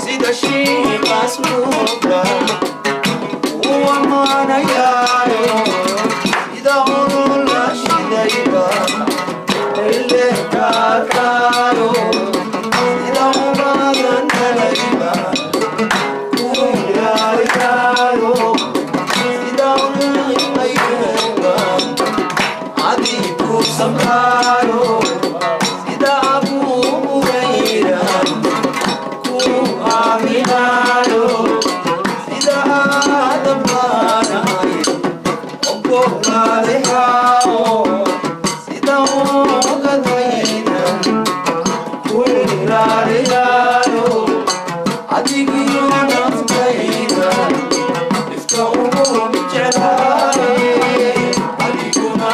Sida shiiqaas muuqa uu ammaanayaayo, sida olola shidayba ilekaakaayo, sida ubadan dhalayba ku ilaaliyaayo, sida ulqimayba adiku samraayo, sida Abuu Hurayra ku aaminaayo, sida Aadam baanahay ogolaadehaawo, sida ogadayda ku ilaaliyaayo, adigiyo naftayda ifka ugu jeclaaye adiguna.